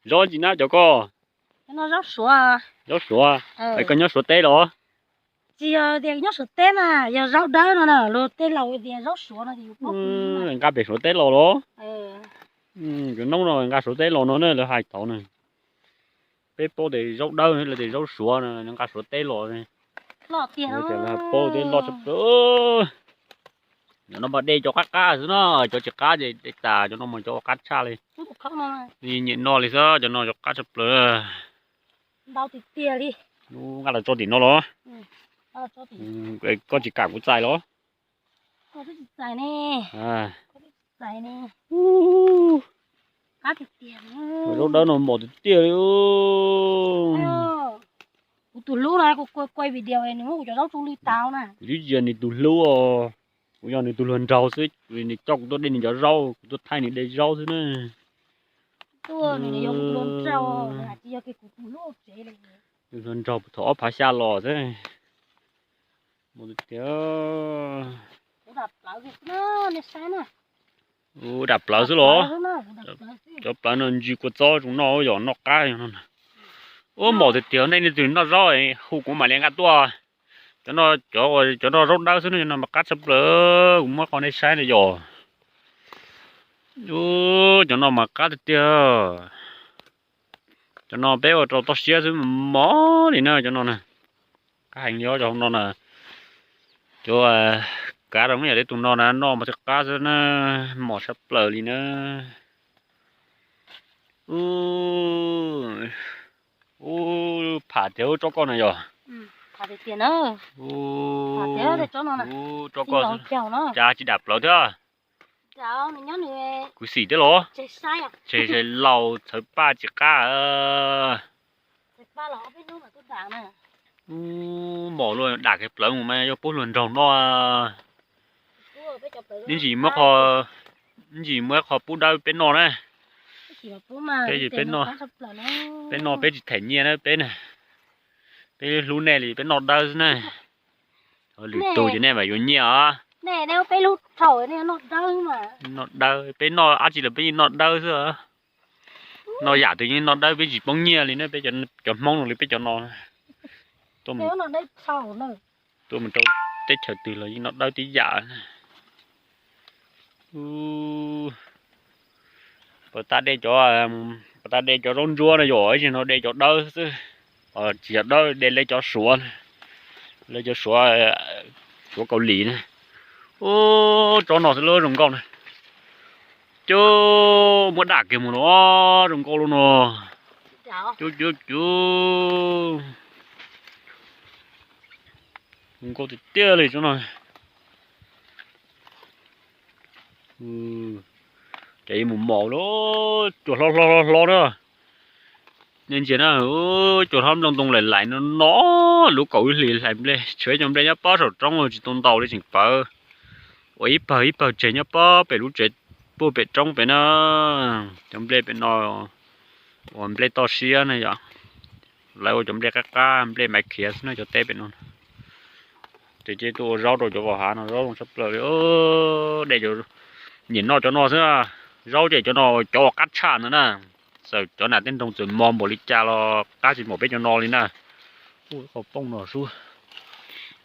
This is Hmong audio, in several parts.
Zaub tsi na cov koj? Zaub suav. Zaub suav. Koj nyob Suav teb los? Tsis yog tias nyob Suav teb na, yog zaub dawb no na, luag tej laus tias zaub suav no ces yus paub. Nqa pem Suav teb los los? Cov noob no nqa Suav teb los no na, lawv hais tau na. Peb paub tias zaub dawb, lawv tias zaub suav no nqa Suav teb los. Loj tiag, paub tias loj tshaj plaws. Cov no mas de cov qab qab xwb na, cov tsis qab ces de tas, cov no mas cov qab tshaj li. Nyiam noj li xwb, cov no cov qab tshaj plaws. Nqa los tso tim no los? Koj tsis kam kuv txais los? Zaub dawb no mos tiag tiag li. Kuv tus hlub no kuv quaj video nws muab kuv cov zaub tsu li tau na. Kuv twb tsis yog nws tus hlub os, kuv yog nws tus hluas nraug xwb, nws coj kuv tuaj de nws cov zaub, kuv tuaj thaij nws de zaub xwb na. Tus hluas nraug puag thaum ob phav xya los xwb. Mos tiag tiag. Ua dam plawv xwb los? Cov plawv no ntsis kua txob zoo noj, yog noj qab no. Ua mos tiag tiag, nej leej twg noj zaub hu kuv mam li nqa tuaj. Cov no, cov no zaub dawb xwb no, cov no mas qab tshaj plaws, kuv muab qhov nej saib na yog. Cov no mas qab tiag tiag. Cov no peb ua rau toj siab xwb mos li na cov no na. Qab heev li cov no na. Cov kav rau me nyuam tej tus no na noj mas thiaj qab xwb na, mos tshaj plaws li na. Ub, pham tiag tsob koj no yog. Tsob koj cas tsis dam plawv thiab. Kuv xim thiab los? Tseg laus txhawv paj tsis qab. Ub, mos luaj dam kiag plawv mus mas yog pub hluas nraug noj. Ib ntsis muab, ib ntsis muab qhov pub dawb peb noj na. Peb, peb noj peb tsis them nyiaj na peb na. Peb hlub nej li peb noj dawb xwb na. Lwm tus ces nej mam yuav nyiaj os. Noj dawb, peb noj dab tsi los peb yeej noj dawb xwb. Noj yam twg yeej noj dawb, peb tsis poob nyiaj li na, peb cov Hmoob no li peb cov no. Tuaj mus rau teb chaws twg los yeej noj dawb tib yam. Pas tas de cov, pas tas de cov zaub ntsuab no yog ib tsis no de cov dawb xwb. Tsis yog dawb, de lawv cov suav, lawv cov suav, suav Kaus Lim na. Ub, tsob no xwb lub zoo nkauj na. Cub, muab dam kiag mus los zoo nkauj li no. Cub cub cub. Zoo nkauj tiag tiag li tsob no. Ces mus mos lawm, cua hlob hlob hlob hlob na. Nej ntsia na, cua hlob nplooj ntoo laim laim no no, lub kaum ib hlis hlais nplej, tshuav cov nplej nyob pob saum roob tsis tau ntau li tseem pawv. Ua ib pawg ib pawg tseg nyob pob pem lub tsev puag pem roob pem na. Cov nplej pem no ua nplej toj siab na yom. Lawv ua cov nplej qab qab, nplej maiv khiav xwb na cov teb pem no. Ces tuaj ua zaub rau cov vos hav no, zaub zoo tshaj plaws li. De, nyiam noj cov no xwb. Zaub ces cov no cov uas qab tshaj ntawd na. Txawm cov nam tej nroog txawm mos npaum li cas los qab tsis npaum peb cov no li na. Ub, qhov pooj no sub,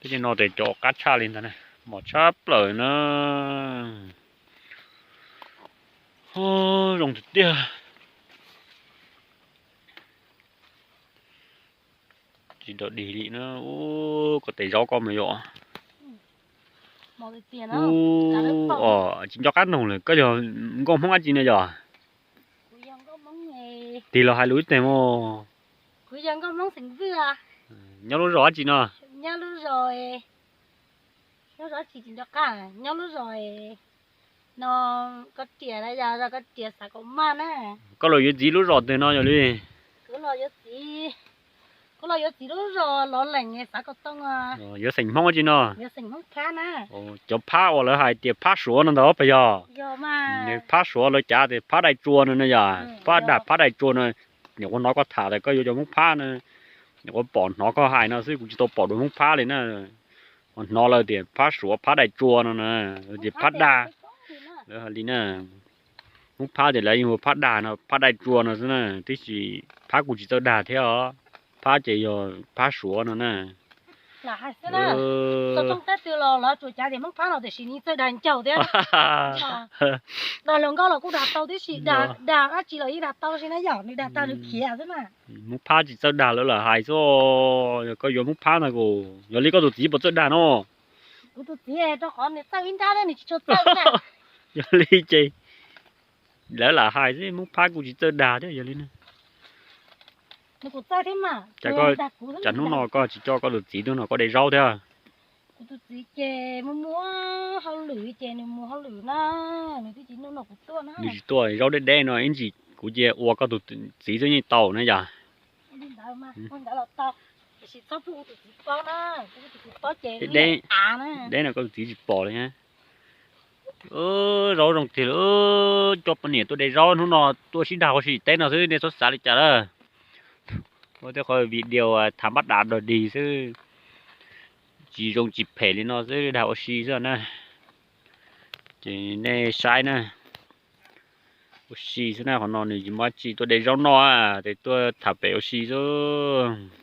peb cov no ces cov uas qab tshaj li ntag na, mos tshaj plaws na. Zoo tiag tiag. Tsis dog dig li na. Ub, koj tes zaub koj mas yom. Ub, tsis nco qab noog lawm, koj yog nkauj Hmoob dab tsi no yom? Tig los hais lus ib teg mog. Nyob lub zos dab tsi no? Koj los yuav txiv lub zos twg no yog li? Yuav xeem Hmoob dab tsi no? Cov phab uas lawv hais tias phab Suav no ntag pes yog? Nws phab Suav lawv cav tias phab Dais Tsua no na yom, phab Dais, phab Dais Tsua no. Nyuam qhuav hnov koj tham tias koj yuav cov Hmoob phab no, nyuam qhuav pom hnov koj hais no xwb, kuv tsis tau pom dua Hmoob phab li na. Hnov lawv tias phab Suav phab Dais Tsua no na, tias phab Daj, lawv hais li na. Hmoob phab ces lawv yeej hu phab dag no, phab dai tsua no xwb na, tiam sis phab kuj tsis txawj dag thiab os. Phab ces yog phab suav no na. Lam hais xwb na, tau txoog teb twg los lawv tsuas cav tias Hmoob phab no tiam sis nws txawj dag ncaug thiab. Dag hluas nkauj los kuj dag tau tiam sis dag dab tsi los yeej dag tau si na, yog nws dag tag nws khiav xwb na. Hmoob phab tsis txawj dag lawv lam hais xwb. Yog koj yuav Hmoob phab ntag kuj yog li koj tus txiv puas txawj dag no? Kuv tus txiv rau qhov nws txawj ib nrab thiab nws tsis tshua txawj na. Yog li ces lawv lam hais xwb, Hmoob phab kuj tsis txawj dag thiab yog li na. Nws kuj txawj thiab mas. Cas hnub no koj tsis coj koj tus txiv tuaj nrog koj de zaub thiab? Kuv tus txiv ces mus mus hauj lwm ces nws mus hauj lwm na, nws twb tsis tuaj no kuv tuaj na. Nws tsis tuaj, zaub deb deb no ib ntsis kuv cia ua koj tus txiv xwb yeej tau na yom. Ntawd mas ua ntawd los tau, tiam sis txhob pub kuv tus txiv paub na, kuv tus txiv paub ces deb, deb no koj tus txiv tsis pom li na. Zaub zoo tiag li, coj poj niam tuaj de zaub hnub no tuaj sib dag ua si teb no xwb nej txhob xav li cas lawm. Ua tej qhov video tham pab dav dog dig xwb, tsis zoo tsis phem li no xwb, dag ua si xwb na. Ces nej saib na, ua si xwb na, qhov no nws tsis muaj dab tsi, tuaj de zaub noj ces tuaj tham pem ua si xwb.